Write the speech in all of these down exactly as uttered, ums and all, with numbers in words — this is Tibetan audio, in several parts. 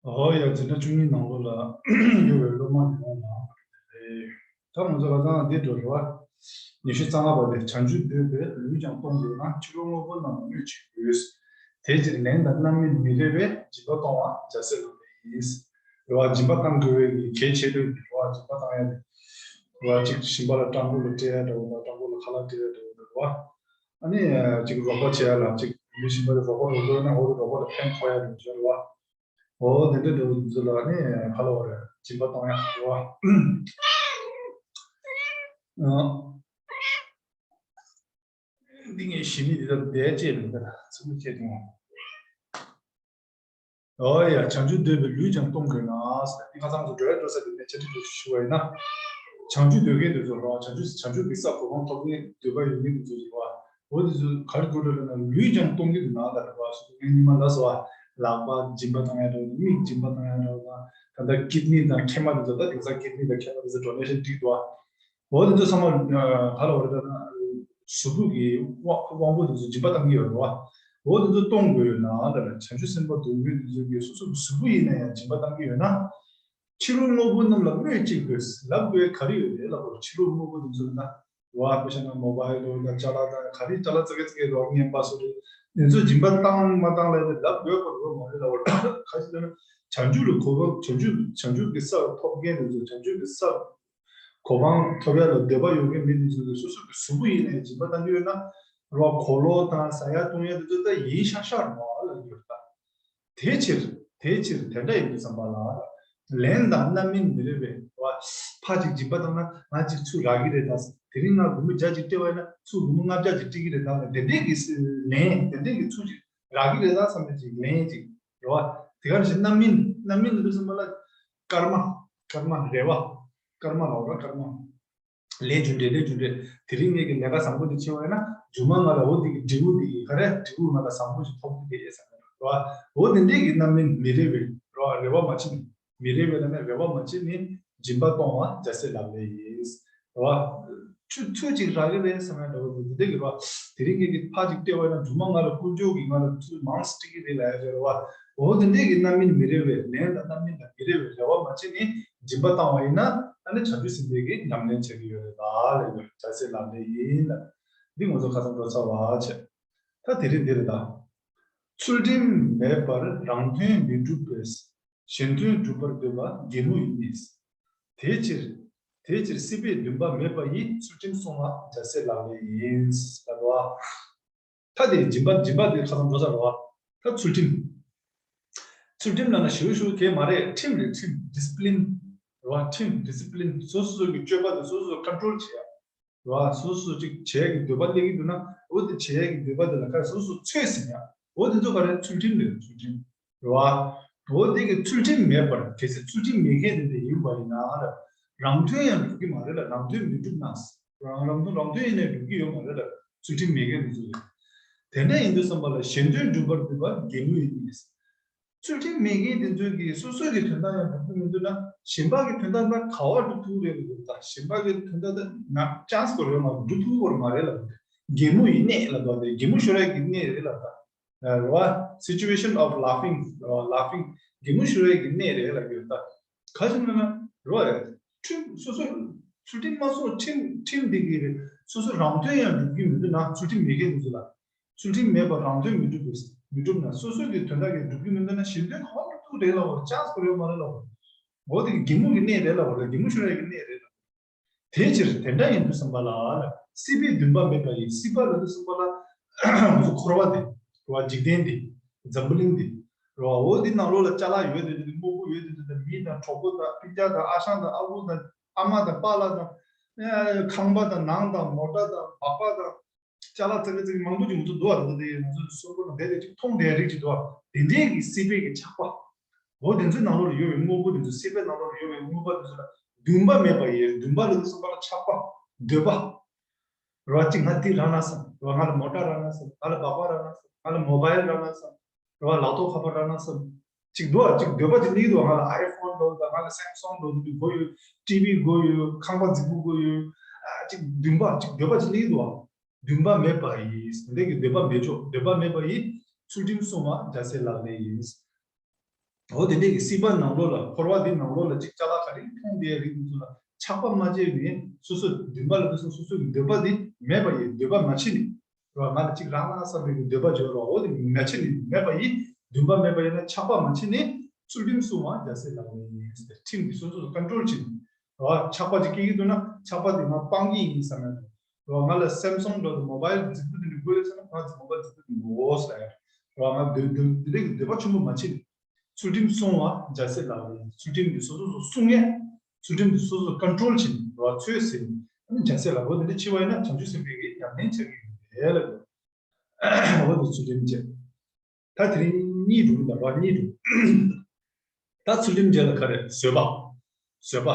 ཨོ་ཡ། འཛིན་གྲྭ་བཅུ་གཉིས་ནང་ལོགས་ལ་ཡོད་པའི་སློབ་མ་ཡོངས་ལ་རེད། ད་ང་ཚོ་ལ་ཚང་འདི་འགྲོ་རེད་བ། ཉི་ཤུ་རྩ་ལྔ་པ་དེ། བྱང་ཆུབ་འདོད་པས་ལུས་ཀྱང་གཏོང་དགོས་ན། ཕྱི་རོལ་དངོས་པོ་རྣམས་སྨོས་ཅི་དགོས། དེ་ཕྱིར་ལན་དང་རྣམ་སྨིན་མི་རེ་བས། སྦྱིན་པ་གཏོང་བ་རྒྱལ་སྲས་ལག་ལེན་ཡིན། རེད་བ། སྦྱིན་པ་གཏང་དགོས་པའི་གལ་ཆེ་ཤོས་རེད་བ། སྦྱིན་པ་གཏང་ཡ་དེ་རེད་བ། གཅིག་ཞིང་པ་ལ་སྤྲང་པོ་ལ་སྤྲད་ཡ་འདྲ་བོ་དང་། སྤྲང་པོ་ལ་ཁ་ལག་སྤྲད་ཡ་འདྲ་བོ་རེད་བ། ཨ་ནི་གཅིག་རོགས་པ་བྱེད་ཡ་ལ། གཅིག་མི་ཞིག་མ་རེད། རོགས་པ་རོགས་པ་ན་འོ་རོགས་པ་ལ་ཕན་ཐོགས་ཡ་རེད་བྱས་རེད་བ། འོ་དེ་འདྲ་འདྲ་བོ་ཚོ་ལ་ནི་ག་ལ་བ་རེད། སྦྱིན་པ་གཏོང་ཡ་རེད་བ། ཨ། འདི་ངས་ཞི་མི་འདི་ལྟར་བསྡད་ཅེས་མི་འདུག་ཚིག་མི་བཅད་དེ། ཨོ་ཡ། བྱང་ཆུབ་འདོད་པས་ལུས་ཀྱང་གཏོང་དགོས་ན་ཟེར། འདི་ཁ་སང་ཚོ་འགྲོ་ཡ་འགྲོ་ས་དེ་ནས་བཅར་འདྲི་འགྲོ་ཞུ་བ་ཡིན་ན། བྱང་ཆུབ་འདོད་མཁན་དེ་ཚོ་རེད་བ། བྱང་ཆུབ་བྱང་ཆུབ་ཀྱི་ས་གོ་འཕང་ཐོབ་མཁན་འདོད་པ་ཡོད་མཁན་དེ་ཚོ་ཡིན་བ། འོ་དེ་ཚོ་ག་རེ་དགོས་འགྲོ་ལབ་ན། ལུས་ཀྱང་གཏོང་གི་འདུག་ན་ལ་རེད་བ། སོ་སོ་ངས་ཉི་མ་ལ་སོ་བ་ལག་པ་སྦྱིན་པ་བཏང་ཡ་འདྲ་བོ་དང་། མིག་སྦྱིན་པ་བཏང་ཡ་འདྲ་བོ་དང་། ད་ལྟ་ཀིཌ་ནི་དང་མཁལ་མ་དེ་ཚོ། ད་དེང་སང་ཀིཌ་ནི་དང་མཁལ་མ་དེ་ཚོ་ཌོ་ནེ་ཤན་བསྒྲིགས་འདུག་བ། འོ་དེ་ཚོ་ཚང་མ་ག་ལ་བ་རེད་ད། གཟུགས་པོ་གི་དབང་དབང་པོ་དེ་ཚོ་སྦྱིན་པ་བཏང་གི་ཡོད་རེད་བ། འོ་དེ་ཚོ་གཏོང་དགོས་ཡོད་ན་ལ། བྱང་ཆུབ་སེམས་དཔའ་འདོད་མཁན་དེ་ཚོ་གིས་སོ་སོ་གི་གཟུགས་པོ་ཡིན་ན་ཡང་སྦྱིན་པ་བཏང་གི་ཡོད་ན། ཕྱི་རོལ་དངོས་པོ་རྣམས་ལ་སྨོས་ཅི་དགོས། ལབ་དགོས་ག་རེ་ཡོད་རེད་ལབ་པ། ཕྱི་རོལ་དངོས་པོ་དེ་ཚོ་ན་རེད་བ། དཔེ་བཞག་ན་མོ་བྷལ་རེད་བ། ཅ་ལག་དང་ག་རེ་ཅ་ལག་ཙག་གེ་ཙག་གེ་རེད་བ། རྔན་པ་སོགས་རེད། དེ་ཚོ་སྦྱིན་པ་བཏང་མ་བཏང་ལབ་ཡ་དེ་ལབ་དགོས་པ་རེད་བ། མ་རེད་ལབ་པ་རེད། ག་ཅི་ལབ་ན། བྱང་ཆུབ་ལ་གོ་བ། བྱང་ཆུབ་བྱང་ཆུབ་ཀྱི་ས་ཐོབ་མཁན་དེ་ཚོ། བྱང་ཆུབ་ཀྱི་ས་གོ་འཕང་ཐོབ་ཡ་ལ་འདོད་པ་ཡོད་མཁན་མི་དེ་ཚོ་གིས་སོ་སོ་གི་གཟུགས་པོ་ཡིན་ནའི་སྦྱིན་པ་བཏང་གི་ཡོད་ན། རེད་བ། གོས་ལོག་དང་ཟ་ཡ་བཏུང་ཡ་དེ་ཚོ་ད་ཡིན་ཤག་ཤག་རེད་བ་ལབ་ཡོད་ད། དེའི་ཕྱིར། དེའི་ཕྱིར་དེ་འདྲ་ཡིན་དུས་ཙམ་པ་ལ། ལན་དང་རྣམ་སྨིན་མི་རེ་བས། རེད་བ། ཕར་ཅིག་སྦྱིན་པ་བཏང་ན་ང་ཅིག་ཚུར་རག་གི་རེད་ད། དེ་རིང་ང་སྒོར་མོ་བརྒྱ་ཅིག་སྤྲད་པ་ཡིན་ན་ཚུར་སྒོར་མོ་ལྔ་བརྒྱ་ཅིག་སྤྲད་ཀྱི་རེད་ད། དེ་འདྲའི་གི་ལན། དེ་འདྲའི་གི་ཚུར་ཅིག་རག་གི་རེད་ད་བསམ་པའི་ཅིག་ལན་ཅིག་རེད་བ། དེ་ག་ནང་བཞིན་རྣམ་སྨིན། རྣམ་སྨིན་ལབ་དུས་ཙམ་པ་ལ་ཀརྨ། ཀརྨ་རེ་བ། ཀརྨ་ལབ་ར། ཀརྨ། ལས་རྒྱུ་འབྲས། ལས་རྒྱུ་འབྲས། དེ་རིང་ངེད་ཀྱི་ལས་ཀ་བཟང་པོ་འདི་བྱས་པ་ཡིན་ན། རྗེས་མ་ང་ལ་འོ་འདི་གི་འབྲས་བུ་འདི་གི་ག་རེ། འབྲས་བུ་ང་ལ་བཟང་པོ་ཞིག་ཐོབ་ཀྱི་རེད་བསམ་ཡ་རེད་བ། འོ་དེ་འདྲའི་གི་རྣམ་སྨིན་མི་རེ་བས། རེད་བ། རེ་བ་མ་བྱེད་ནི། མི་རེ་བས་ལབ་ན་རེ་བ་མ་བྱེད་ནི། སྦྱིན་པ་གཏོང་བ་རྒྱལ་སྲས་ལག་ལེན་ཡིན། རེད་བ། ཚུར་ཚུར་ཅིག་རག་གི་རེད་བསམ་ཡ་འདྲ་བོ་འདི་འདྲ་གི་རེད་བ། དེ་རིང་ངེད་ཀྱི་ཕར་ཅིག་སྤྲད་པ་ཡིན་ན་རྗེས་མ་ང་ལ་དཀོན་མཆོག་གིས་ང་ལ་ཚུར་མང་སྤྲད་ཀྱི་རེད་ལབ་ཡ་རེད་བ། འོ་དེ་འདྲའི་གི་རྣམ་སྨིན་མི་རེ་བས། ལན་དང་རྣམ་སྨིན་ལ་མི་རེ་བས་རེ་བ་མ་བྱེད་ནི། སྦྱིན་པ་བཏང་བ་ཡིན་ན་ཨ་ནི་བྱང་ཆུབ་སེམས་དཔའི་གི་ཉམས་ལེན་བྱེད་ཀྱི་ཡོད་རེད་ལ་ལབ་ཡོད། རྒྱལ་སྲས་ལག་ལེན་ཡིན་ལ། འདི་ང་ཚོ་ཁ་སང་འགྲོ་ཚར་བ་བྱས། ད་དེ་རིང་འདི་རེད་ད། ཚུལ་ཁྲིམས་མེད་པར་རང་དོན་མི་འགྲུབ་པས། གཞན་དོན་སྒྲུབ་པར་འདོད་པ་གད་མོ་ཡིན། དེའི་ཕྱིར། དེའི་ཕྱིར་སྲིད་པའི་འདུན་པ་མེད་པ་ཡིས། ཚུལ་ཁྲིམས་བསྲུང་བ་རྒྱལ་སྲས་ལག་ལེན་ཡིན། ལབ་པ། ད་དེ་སྦྱིན་པ། སྦྱིན་པ་དེ་ཁ་སང་འགྲོ་ས་རེད་བ། ད་ཚུལ་ཁྲིམས། ཚུལ་ཁྲིམས་ལབ་ན་ཞེ་པོ་ཞེ་པོ་གང་ཡང་མ་རེད། ཁྲིམས་རེད། ཁྲིམས། ཌི་སི་པི་ལིན་རེད་བ། ཁྲིམས། ཌི་སི་པི་ལིན། སོ་སོ་སོ་གི་སྤྱོད་པ་དེ་སོ་སོ་སོ་ཀོན་ཊོལ་བྱེད་ཡ་རེད་བ། སོ་སོ་སོ་ཅིག་བྱེད་ཡ་གི་འདོད་པ་སླེབས་ཀྱི་འདུག་ན། འོ་དེ་བྱེད་ཡ་གི་འདོད་པ་དེ་ལ་ག་རེ། སོ་སོ་ཚོད་ཟིན་ཡ། འོ་དེ་ཚོ་ག་རེ། ཚུལ་ཁྲིམས་རེད། ཚུལ་ཁྲིམས་རེད་བ། འོ་དེ་གི་ཚུལ་ཁྲིམས་མེད་པར། གལ་སྲིད་ཚུལ་ཁྲིམས་མེད་མཁན་དེ་འདྲ་ཡིན་པ་ཡིན་ན་ར། རང་དོན་ཡང་སྒྲུབ་ཀྱི་མ་རེད་ལ། རང་དོན་མི་འགྲུབ་ན། རང་རང་དོན། རང་དོན་ཡིན་ནའི་སྒྲུབ་ཀྱི་ཡོད་མ་རེད་ལ། ཚུལ་ཁྲིམས་མེད་མཁན་དེ་ཚོ་རེད། དེ་འདྲ་ཡིན་དུས་ཙམ་པ་ལ་གཞན་དོན་སྒྲུབ་པར་འདོད་པ་གད་མོ་ཡིན། ཚུལ་ཁྲིམས་མེད་མཁན་དེ་ཚོས་ཀྱིས་སོ་སོའི་གི་དོན་དག་ཡང་སྒྲུབ་ཀྱི་མི་འདུག་ན། གཞན་པ་གི་དོན་དག་ད་ག་བ་སྒྲུབ་ཐུབ་རེད་ལབ་ད། གཞན་པ་གི་དོན་དག་ད་ང་ཅན་སི་གོ་རེད་མ་གཏོགས་སྒྲུབ་ཐུབ་ཀྱི་མ་རེད་ལབ། གད་མོ་ཡིན་ནས་ལབ་པ་དེ། གད་མོ་ཤོར་ཡ་གི་གནས་རེད་ལབ་ད། རེད་བ། Situation of laughing. རེད་བ། Laughing. གད་མོ་ཤོར་ཡ་གི་གནས་རེད་ལབ་ཡོད་ད། ག་ཅི་ན་ན། རེད་བ། ཁྲིམས་སོ་སོ། ཚུལ་ཁྲིམས་མ་སྲུང་། ཁྲིམས་ཁྲིམས་འདི་གི་སོ་སོ་རང་དོན་ཡང་སྒྲུབ་ཀྱི་མི་འདུག་ན། ཚུལ་ཁྲིམས་མེད་མཁན་དེ་ཚོ་ལ། ཚུལ་ཁྲིམས་མེད་པར་རང་དོན་མི་འགྲུབ་པས། མི་འགྲུབ་ན། སོ་སོ་གི་དོན་དག་གི་སྒྲུབ་ཀྱི་མི་འདུག་ན། གཞན་དོན་ག་བ་སྒྲུབ་ཐུབ་རེད་ལབ་པ། ཅན་སི་གོ་རེད་མ་རེད་ལབ་པ། འོ་དེ་གི་གད་མོ་གི་གནས་རེད་ལབ་པ་རེད། གད་མོ་ཤོར་ཡ་གི་གནས་རེད་ལབ། དེའི་ཕྱིར་དེ་འདྲ་ཡིན་དུས་ཙམ་པ་ལ་སྲིད་པའི་འདུན་པ་མེད་པ་ཡིས། སྲིད་པ་ལབ་དུས་ཙམ་པ་ལ་ང་ཚོ་འཁོར་བ་དེ་རེད་བ། འཇིག་རྟེན་འདི། འཛམ་བུ་གླིང་འདི་རེད་བ། འོ་འདི་ནང་ལོགས་ལ་ཅ་ལག་ཡོད་དེ་དེ། དེ་དམུ་བོ་ཡོད་དེ་དེ། མི་དང་གྲོགས་པོ་དང་སྤུན་ཀྱག་དང་ཨ་ཞང་དང་ཨ་ཁུ་དང་ཨ་མ་དང་པཱ་ལགས་དང་། ཁང་པ་དང་ནང་དང་མོ་ཊ་དང་སྦག་སྦག་དང་། ཅ་ལག་ཙག་ཙིག་མང་པོ་ཅིག་མི་ཚོ་འདུག་བ། ད་ལྟ་དེ་ང་ཚོ་གསོན་པོ་ནང་བསྡད་དེ་ཅིག་མཐོང་བསྡད་རིགས་ཅིག་འདུག་བ། དེ་འདྲའི་གི་སྲིད་པའི་གི་ཆགས་པ། འོ་དེ་ཚོའི་ནང་ལོགས་ལ་ཡོད་པའི་དངོས་པོ་དེ་ཚོ། སྲིད་པའི་ནང་ལོགས་ལ་ཡོད་པའི་དངོས་པོ་དེ་ཚོ་ལ་འདུན་པ་མེད་པ་ཡིས། འདུན་པ་ལ་དེ་ཚོ་ལ་ཆགས་པ། འདོད་པ། རེད་བ། ཅིག་ང་འདི་རག་ན་བསམ། རེད་བ། ང་ལ་མོ་ཊ་རག་ན་བསམ། ང་ལ་སྦག་སྦག་རག་ན་བསམ། ང་ལ་མོ་བྷལ་རག་ན་བསམ། རེད་བ། ལག་ཐོག་ཁ་པར་རག་ན་བསམ། ཅིག་འདུག་བ། ཅིག་འདོད་པ་ཅིག་སླེབས་འདུག་བ། ང་ལ་ཨའི་ཕོན་འདྲ་བོ་དང་། ང་ལ་སེམ་སུང་འདྲ་བོ་དེ་དགོས་ཡོད། ཊི་ཝི་དགོས་ཡོད། ཁང་པ་རྫིག་པོ་དགོས་ཡོད། ཨ། ཅིག་འདུན་པ། ཅིག་འདོད་པ་ཅིག་སླེབས་འདུག་བ། འདུན་པ་མེད་པ་ཡིས། དེ་འདྲ་གི་འདོད་པ་མེད་ཆོག་འདོད་པ་མེད་པ་ཡིས། ཚུལ་ཁྲིམས་བསྲུང་བ་རྒྱལ་སྲས་ལག་ལེན་ཡིན། འོ་དེ་འདྲས་ཀྱི་སྲིད་པ་ནང་ལོགས་ལ་འཁོར་བ་འདི་ནང་ལོགས་ལ་ཅིག་ཅ་ལག་ག་རེ་མཐོང་བསྡད་རིགས་འདི་ཚོ་ལ་ཆགས་པ་མ་བྱས་ནས་སོ་སོའི་འདུན་པ་ལ་སོ་སོ་སོ་སོའི་འདོད་པ་འདི་མེད་པ་ཡི་འདོད་པ་མ་བྱེད་ནས། རོ་ང་ལ་གཅིག་རག་ན་བསམ་པའི་གི་འདོད་པ་བྱོས་རོ། འོ་དེ་མ་བྱེད་ནས་མེད་པ་ཡི་འདུན་པ་མེད་པ་ཡིན་ན་ཆགས་པ་མ་བྱེད་ནས་ཚུལ་ཁྲིམས་སྲུང་བ་རྒྱལ་སྲས་ལག་ལེན་ཡིན་ཟེར། ཁྲིམས་ཀྱིས་སོ་སོ་སོ་ཀོན་ཊོལ་བྱེད་ནས་རོ། ཆགས་པ་ཅིག་སྐྱེ་གི་འདུག་ན་ཆགས་པ་དེ་ང་སྤང་གི་ཡིན་བསམ་ཡ་རོ། ང་ལ་སེམ་སོང་འགྲོ་དུ་མོ་བའིལ་རྫིག་པོ་དེ་འདྲ་དགོས་ཡོད་ཟེར་ན་ང་རྫིག་མོ་བའིལ་རྫིག་པོ་དེ་དགོས་ཟེར་ཡ་རོ། ང་འདོད་འདོད་འདི་འདྲའི་གི་འདོད་པ་ཆེན་པོ་མ་བྱེད་ནས། ཚུལ་ཁྲིམས་སྲུང་བ་རྒྱལ་སྲས་ལག་ལེན། ཚུལ་ཁྲིམས་འདི་སོ་སོ་སོ་སྲུང་མཁན། ཚུལ་ཁྲིམས་འདི་སོ་སོ་ཀོན་ཊོལ་བྱེད་མཁན་རོ། ཚོད་ཟིན་ཨ་ནི་རྒྱལ་སྲས་ལག་ལེན། འདི་འདྲ་བྱེད་པ་ཡིན་ན་བྱང་ཆུབ་སེམས་དཔའི་གི་ཉམས་ལེན་བྱ་གི་ཡོད་རེད་ལབ། འོ་འདི་ཚུལ་ཁྲིམས་བཅས། ད་དེ་རིང་གཉིས་འགྲོ་གི་འདུག་རོ། གཉིས་འགྲོ། ད་ཚུལ་ཁྲིམས་བཅས་ལ་ག་རེ་བཟོད་པ། བཟོད་པ།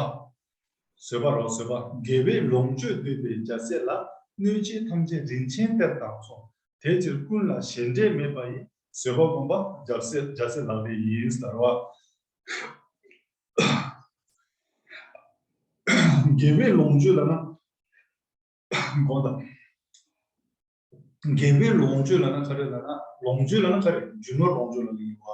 བཟོད་པ་རོ། བཟོད་པ། དགེ་བའི་ལོངས་སྤྱོད་འདོད་པའི་རྒྱལ་སྲས་ལ། གནོད་བྱེད་ཐམས་ཅད་རིན་ཆེན་གཏེར་དང་མཚུངས། དེ་ཕྱིར་ཀུན་ལ་ཞེ་འགྲས་མེད་པ་ཡི། བཟོད་པ་བསྒོམ་པ་རྒྱལ་སྲས་རྒྱལ་སྲས་ལག་ལེན་ཡིན་ཟེར་བ། དགེ་བའི་ལོངས་སྤྱོད་ལབ་ན། དགོངས་དག་དགེ་བའི་ལོངས་སྤྱོད་ལབ་ན་ག་རེ་ལབ་ན། ལོངས་སྤྱོད་ལབ་ན་ག་རེ། རྒྱུ་ནོར་ལོངས་སྤྱོད་ལབ་ཀྱི་ཡོད་པ།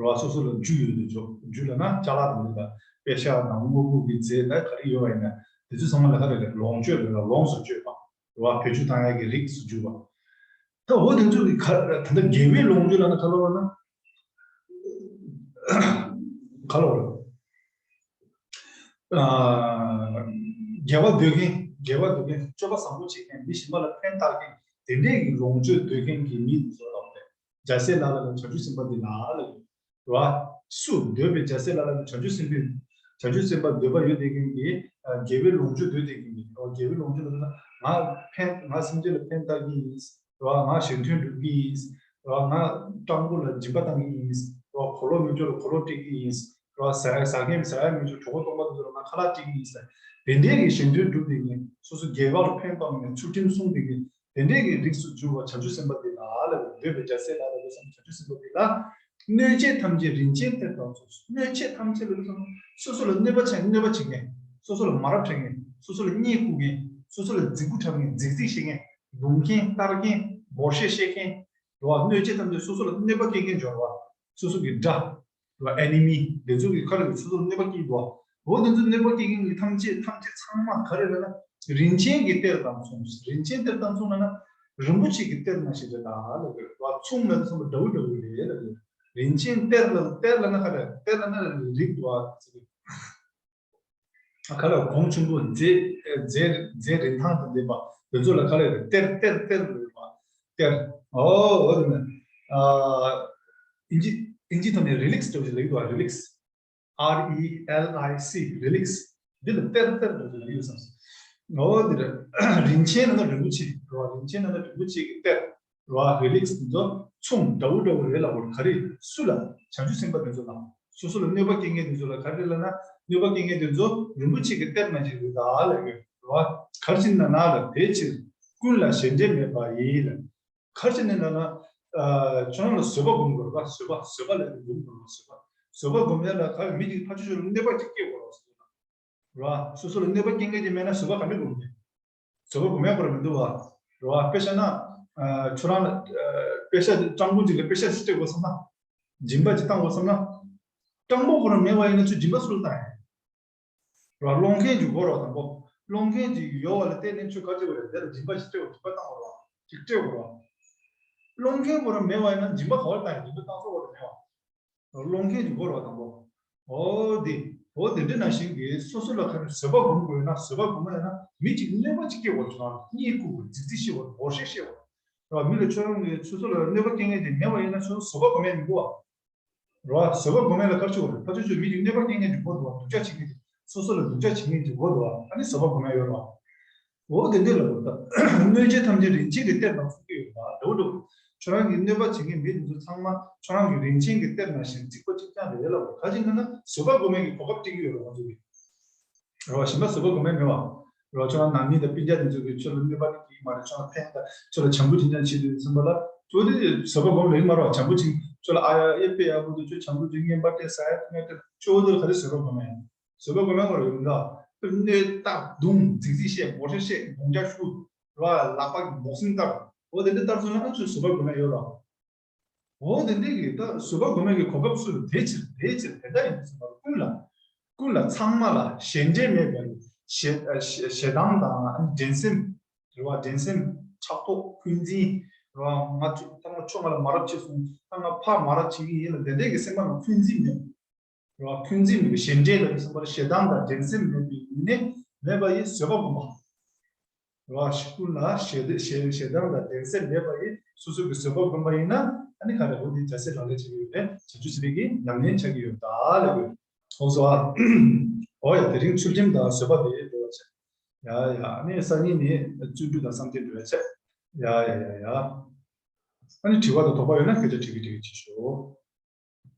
རོ། སོ་སོ་ལ་རྒྱུ་ཡོད་དེ་ཆོག་རྒྱུ་ལབ་ན་ཅ་ལག་དང་ལུགས་དང་པེ་ཤ་དང་དངོས་པོ་གི་རྫས་དང་ག་རེ་ཡོད་པ་ཡིན་ན་དེ་ཚོ་ཚང་མ་ལ་ག་རེ་ལབ། ལོངས་སྤྱོད་ལབ་ལོངས་སུ་སྤྱོད་པ། རོ། བེད་སྤྱོད་བཏང་ཡག་གི་རིགས་སུ་གྱུར་པ། ད་འོ་དེ་ཚོ་གི་ག་ད་ལྟ་དགེ་བའི་ལོངས་སྤྱོད་ལབ་ན་ག་ལབ་ན། ག་ལབ་རེད། ཨ། དགེ་བ་འདོད་མཁན། དགེ་བ་འདོད་མཁན། སྤྱོད་པ་བཟང་པོ་བྱེད་མཁན། མི་གཞན་པ་ལ་ཕན་བཏགས་མཁན། དེ་འདྲས་ཀྱི་ལོངས་སྤྱོད་འདོད་མཁན་གྱི་མི་དེ་ཚོ་ལ་རྒྱལ་སྲས་ལག་ལེན་ལ་བྱང་ཆུབ་སེམས་དཔའ་འདི་ལ་ལབ་རེད་བ། སུ་འདོད་པའི་རྒྱལ་སྲས་ལག་ལེན་ལ་བྱང་ཆུབ་སེམས་དཔའི་བྱང་ཆུབ་སེམས་དཔའ་འདོད་པ་ཡོད་བསྡད་མཁན་གྱི་ཨ་དགེ་བའི་ལོངས་སྤྱོད་འདོད་བསྡད་མཁན་གྱི་རོ། དགེ་བའི་ལོངས་སྤྱོད་ལབ་ན་ང་ཕན་ང་སེམས་ཅན་ལ་ཕན་བཏགས་ཀྱི་ཡིན། རོ། ང་གཞན་དོན་སྒྲུབ་ཀྱི་ཡིན། རོ། ང་སྤྲང་པོ་ལ་སྦྱིན་པ་བཏང་གི་ཡིན། རོ། གོ་ལོག་མི་འབྱོར་ལ་གོ་ལོག་སྤྲད་ཀྱི་ཡིན། རོ། ཟ་ཟ་མཁན་ཟ་ཡ་མི་འབྱོར་གྲོད་ཁོག་སྟོང་པ་དེ་ཚོ་ལ་ང་ཁ་ལག་སྤྲད་ཀྱི་ཡིན་ཟེར། དེ་འདྲའི་གི་གཞན་དོན་སྒྲུབ་བསྡད་མཁན། སོ་སོ་དགེ་བ་ལ་ཕན་པ་མེད། ཚུལ་ཁྲིམས་སྲུང་བསྡད་མཁན། དེ་འདྲའི་གི་རིགས་སུ་གྱུར་པ་བྱང་ཆུབ་སེམས་དཔའ་དེ་ལ་ལབ། འདོད་པའི་རྒྱལ་སྲས་ལག་ལེན་ལ་བསམ་བྱང་ཆུབ་སེམས་དཔའ་དེ་ལ། གནོད་བྱེད་ཐམས་ཅད་རིན་ཆེན་གཏེར་དང་མཚུངས། གནོད་བྱེད་ཐམས་ཅད་ལ་བསམ། སོ་སོ་ལ་གནོད་པ་བྱེད་གནོད་པ་བྱེད་མཁན། སོ་སོ་ལ་མ་རབས་བྱེད་མཁན། སོ་སོ་ལ་བརྙས་བཀུར་མཁན། སོ་སོ་ལ་རྫིག་པོ་འཁྲབ་མཁན། རྫིག་རྫིག་བཤད་མཁན། རྡུང་མཁན། གཏར་མཁན། འབོར་ཤད་བཤད་མཁན། རོ། གནོད་བྱེད་ཐམས་ཅད་སོ་སོ་ལ་གནོད་པ་སྐྱེལ་མཁན་འབྱོར་བ། སོ་སོ་གི་དགྲ། རོ། ཨེ་ནི་མི། དེ་ཚོ་གི་ཁ་ལ་སོ་སོ་ལ་གནོད་པ་སྐྱེལ་འདུག་འོ་དེ་ཚོ་གནོད་པ་སྐྱེལ་མཁན་གྱི་ཐམས་ཅད་ཐམས་ཅད་ཚང་མ་ག་རེ་ལབ་ན། རིན་ཆེན་གྱི་གཏེར་དང་མཚུངས། རིན་ཆེན་གཏེར་དང་མཚུངས་ལབ་ན། རིན་པོ་ཆེ་གི་གཏེར་ནང་བཞིན་རེད་ད་ལབ་དགོས་རེད་བ། མཚུངས་ལབ་དུས་ཙམ་པ་འདྲ་བོ་འདྲ་བོ་རེད་ལབ་དགོས། རིན་ཆེན་གཏེར་ལ་གཏེར་ལབ་ན་ག་རེ། གཏེར་ལབ་ན་རིགས་འདུག་བ། ག་ལ་གོང་ཆེན་པོ་རྫས་རྫས་རྫས་རིན་ཐང་དང་ལྡན་པ་དེ་ཚོ་ལ་ག་ལ་རེད། གཏེར་གཏེར་གཏེར་ལ་རེད་བ། གཏེར། ཨོ་འོ་དེ་ནི། ཨ། ཨིན་ཇི་ཨིན་ཇི་ཐོག་ནས་རི་ལིགས་འདྲ་བོ་ཞིག་ལབ་ཀྱི་འདུག་བ། རི་ལིགས། ཨར་ཨི་ཨེལ་ཨའི་སི། རི་ལིགས། འདི་ལ་གཏེར་གཏེར་འདྲ་བོ་ཞིག་ལབ་ཀྱི་ཡོད་བསམ་སོང་། ཨོ་འདི་རེད། རིན་ཆེན་ལབ་ན་རིན་པོ་ཆེ་རེད་བ། རིན་ཆེན་ལབ་ན་རིན་པོ་ཆེ་གི་གཏེར། ར་རི་ལིགས་འདི་ཚོ་མཚུངས་འདྲ་བོ་འདྲ་བོ་རེད་ལབ་དགོས་རེད། ག་རེ། སུ་ལ། བྱང་ཆུབ་སེམས་དཔའ་དེ་ཚོ་ལ། སོ་སོ་ལ་གནོད་པ་སྐྱེལ་མཁན་དེ་ཚོ་ལ་ག་རེ་ལབ་ན། གནོད་པ་སྐྱེལ་མཁན་དེ་ཚོ་རིན་པོ་ཆེ་གི་གཏེར་ནང་བཞིན་རེད་ད་ལབ་ཡོད་རེད་བ། ག་རེ་བྱས་ནས་ན་ལ་དེ་ཕྱིར་ཀུན་ལ་ཞེ་འགྲས་མེད་པ་ཡིས་ལ། ག་རེ་བྱས་ནས་ན་ལ། ཨ། ཁྱོད་རང་ལ་བཟོད་པ་སྒོམ་དགོས་རེད་བ། བཟོད་པ་བཟོད་པ་ལ་སྒོམ་དགོས་རེད་བ། བཟོད་པ། བཟོད་པ་སྒོམ་ཡ་ལ་ག་རེ་མི་གཅིག་ཕར་ཕྱོགས་ཕྱོགས་ལ་གནོད་པ་གཅིག་སྐྱེལ་དགོས་རེད་བ། ར། སོ་སོ་ལ་གནོད་པ་སྐྱེལ་མཁན་དེ་མེད་ན་བཟོད་པ་ག་ནས་སྒོམ་དགོས། བཟོད་པ་སྒོམ་ཡག་པོ་ར་མི་འདུག་བ། ར། དཔེ་བཞག་ན། ཨ། ཁྱོད་རང་ལ། ཨ། པེ་ཤ་སྤྲང་པོ་ཅིག་ལ་པེ་ཤ་ཅིག་སྤྲད་དགོས་བསམ་ན། སྦྱིན་པ་ཅིག་བཏང་དགོས་བསམ་ན། སྤྲང་པོ་ཁོ་རང་མེད་པ་ཡིན་ན་ཁྱོད་སྦྱིན་པ་སུ་ལ་བཏང་ཡིན། ར། སློང་མཁན་ཅིག་དགོས་ར་དང་པོ། སློང་མཁན་ཅིག་ཡོད་པ་ལ་བརྟེན་ནས་ཁྱོད་ག་ཅིག་བ་རེད། དེ་ལ་སྦྱིན་པ་ཞིག་སྤྲད་དགོས། སྦྱིན་པ་བཏང་དགོས་ར། ཅིག་སྤྲད་དགོས་ར། སློང་མཁན་ཁོ་རང་མེད་པ་ཡིན་ན་སྦྱིན་པ་ག་བ་ལ་བཏང་ཡིན། སྦྱིན་པ་བཏང་ས་བ་ལ་མེད་པ། སློང་མཁན་གྱི་སྒོ་རེད་བ་དང་པོ། འོ་དེ། འོ་དེ་འདྲ་ནང་བཞིན་གྱི་སོ་སོ་ལ་ག་རེ་བཟོད་པ་སྒོམ་དགོས་ན། བཟོད་པ་སྒོམ་ཡ་ན་མི་གཅིག་གནོད་པ་གཅིག་སྐྱེལ་དགོས་བྱུང་ན། བརྙས་བཀུར་དགོས། རྫིག་རྫིག་བཤད་དགོས། འབོར་ཤད་བཤད་དགོས། རེད་བ། མི་ལ་ཁྱོད་རང་གིས་སོ་སོ་ལ་གནོད་པ་སྐྱེལ་མཁན་དེ་མེད་པ་ཡིན་ན་ཁྱོད་བཟོད་པ་སྒོམ་ཡ་མི་དགོས་བ། རེད་བ། བཟོད་པ་སྒོམ་ཡ་ལ་ག་རེ་བྱེད་དགོས་རེད། ཕར་ཕྱོགས་ཕྱོགས་མི་གཅིག་གནོད་པ་སྐྱེལ་མཁན་གྱི་སྒོ་འདུག་བ། སྡུག་ཅག་བྱེད་མཁན་གྱི། སོ་སོ་ལ་སྡུག་ཅག་བྱེད་མཁན་གྱི་སྒོ་འདུག་བ། ཨ་ནི་བཟོད་པ་སྒོམ་ཡ་ཡོད་རེད་བ། འོ་དེ་འདྲ་ལབ་དགོས་ད། གནོད་བྱེད་ཐམས་ཅད་རིན་ཆེན་གྱི་གཏེར་དང་མཚུངས་ཀྱི་ཡོད་པ་འདྲ་བོ་འདྲ་བོ། ཁྱོད་རང་གིས་གནོད་པ་བྱེད་མཁན་མི་དེ་ཚོ་ཚང་མ་ཁྱོད་རང་གི་རིན་ཆེན་གྱི་གཏེར་ནང་བཞིན་རྫིག་པ་གཅིག་རྐྱང་རེད་ལབ་དགོས། ག་ཅི་ཡིན་ན་བཟོད་པ་སྒོམ་མཁན་གྱི་གོ་སྐབས་སྤྲད་ཀྱི་ཡོད་རེད་ང་ཚོ་གིས། རེད་བ། གཞན་པ་བཟོད་པ་སྒོམ་མཁན་མེད་བ། རེད་བ། ཁྱོད་རང་ནང་མི་དང་སྤུན་ཀྱག་དེ་ཚོ་གིས་ཁྱོད་ལ་གནོད་པ་སྐྱེལ་གྱི་མ་རེད། ཁྱོད་ལ་བྱམས་པོ་ཅིག་ཀྱང་བྱེད་དུས་ཙམ་པ་ལ་གཙོ་བོ་དེ་བཟོད་པ་སྒོམ་ལེགས་མ་རེད་བ། བྱམས་པོ་ཅིག་ཁྱོད་ལ་ཨ་ཡ་ཨེ་དཔེ་ཡག་པོ་འདུག་ཁྱོད་བྱམས་པོ་ཅིག་རྔན་པ་སྤྲད་ཟ་ཡ་འཐུང་ཡ་སྤྲད་གཙོ་བོ་དེ་ལ་ག་རེ་བཟོད་པ་སྒོམ་ཡ་ཡིན། བཟོད་པ་སྒོམ་ཡ་མ་རེད་ཡིན་ད། གནོད་བཏང་རྡུང་རྫིག་རྫིག་བཤད། འབོར་ཤད་བཤད། རྡུང་རྒྱག་ཤུ་ར། ལག་པ་གི་བོག་སིང་བཏང་། འོ་དེ་འདྲ་བཏང་སོང་ན་ཁྱོད་བཟོད་པ་སྒོམ་ཡ་ཡོད་ར། འོ་དེ་འདྲའི་གི་ད་བཟོད་པ་སྒོམ་པའི་གི་གོ་སྐབས་སུ་དེ་ཕྱིར་དེ་ཕྱིར་དེ་ལྟ་ཡིན་ཟེར་བ་ཀུན་ལ། ཀུན་ལ་ཚང་མ་ལ་ཞེ་འགྲས་མེད་པའི་ཞེ་ཞེ་ཞེ་སྡང་དང་འགྲན་སེམས། རེད་བ། འགྲན་སེམས། ཕྲག་དོག་འཁོན་འཛིན། རེད་བ། ང་ཚོ་ད་ང་ཁྱོད་ང་ལ་མ་རབས་བྱས་སོང་། ད་ང་ཕར་མ་རབས་བྱེད་ཀྱི་ཡིན་ལ་དེ་འདྲའི་གི་སེམས་པ་ལ་འཁོན་འཛིན་མེད། རེད་བ། འཁོན་འཛིན་མེད་པའི་ཞེ་འགྲས་ལ་སོགས་པ་ཞེ་སྡང་དང་འགྲན་སེམས་མེད་པའི་ཡིན་ནི་མེད་པ་ཡི་བཟོད་པ་སྒོམ་པ། རེད་བ། ཀུན་ལ་ཞེ་ཞེ་ཞེ་སྡང་དང་འགྲན་སེམས་མེད་པ་ཡི་སོ་སོ་གི་བཟོད་པ་སྒོམ་པ་ཡིན་ན་ཨ་ནི་ག་རེ་འོ་དེ་རྒྱལ་སྲས་ལག་ལེན་བྱེད་ཀྱི་ཡོད་པས་བྱང་ཆུབ་སེམས་དཔའི་གི་ཉམས་ལེན་བྱ་གི་ཡོད་ད་ལབ་ཡོད། ཨོ་སོ་ཨ། ཨོ་ཡ། དེ་རིང་ཚུལ་ཁྲིམས་དང་བཟོད་པ་དེ་འགྲོ་བ་བྱ། ཡ་ཡ། ཨ་ནི་སང་ཉིན་ནི་བརྩོན་འགྲུས་དང་བསམ་གཏན་འགྲོ་བ་བྱ། ཡ་ཡ་ཡ་ཡ། ཨ་ནི་དྲི་བ་དང་དོགས་པ་ཡོད་ན་སྐད་ཆ་དྲི་གི་དྲི་གི་དྲི་ཤོག